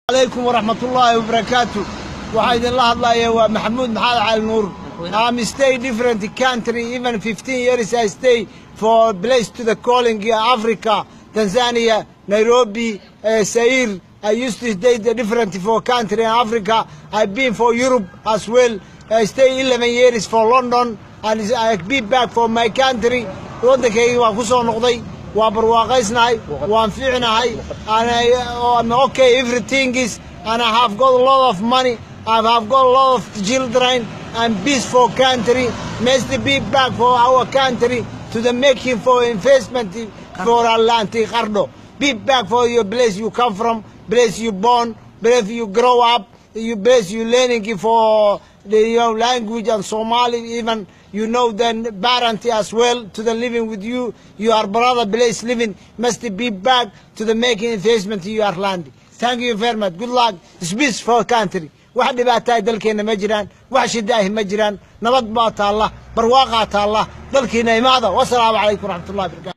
Calaykum waraxmatullaahi wabarakaatu. Waxaa idinla hadlaya waa Maxamuud Maxamed Cali Nuur. I'm stay different country, even 15 years I stay for place to the calling Africa, Tanzania, Nairobi, Zaire. I used to stay the different for country in Africa. I've been for Europe as well. I stay 11 years for London and I be back for my country. Waddankayga waan ku soo noqday, waa barwaaqaysnahay, waan fiicnahay and I'm okay, everything is, and I have got a lot of money. I have got a lot of children and peaceful country. Must be back for our country to the making for investment for Atlantic Qardho. Be back for your place you come from, place you born, place you grow up, you place you learning for the your language and Somali, even you know then parent as well to the living with you, your brother place living. Must be back to the making investment in your land. Thank you very much. Good luck. Peace for country. Wax dhibaataa dalkeena ma jiraan, wax shidaahi ma jiraan, nabad baa taalla, barwaaqaa taalla, dalkiina imaada. Wasalaamu calaykum waraxmatullahi wabarakatu.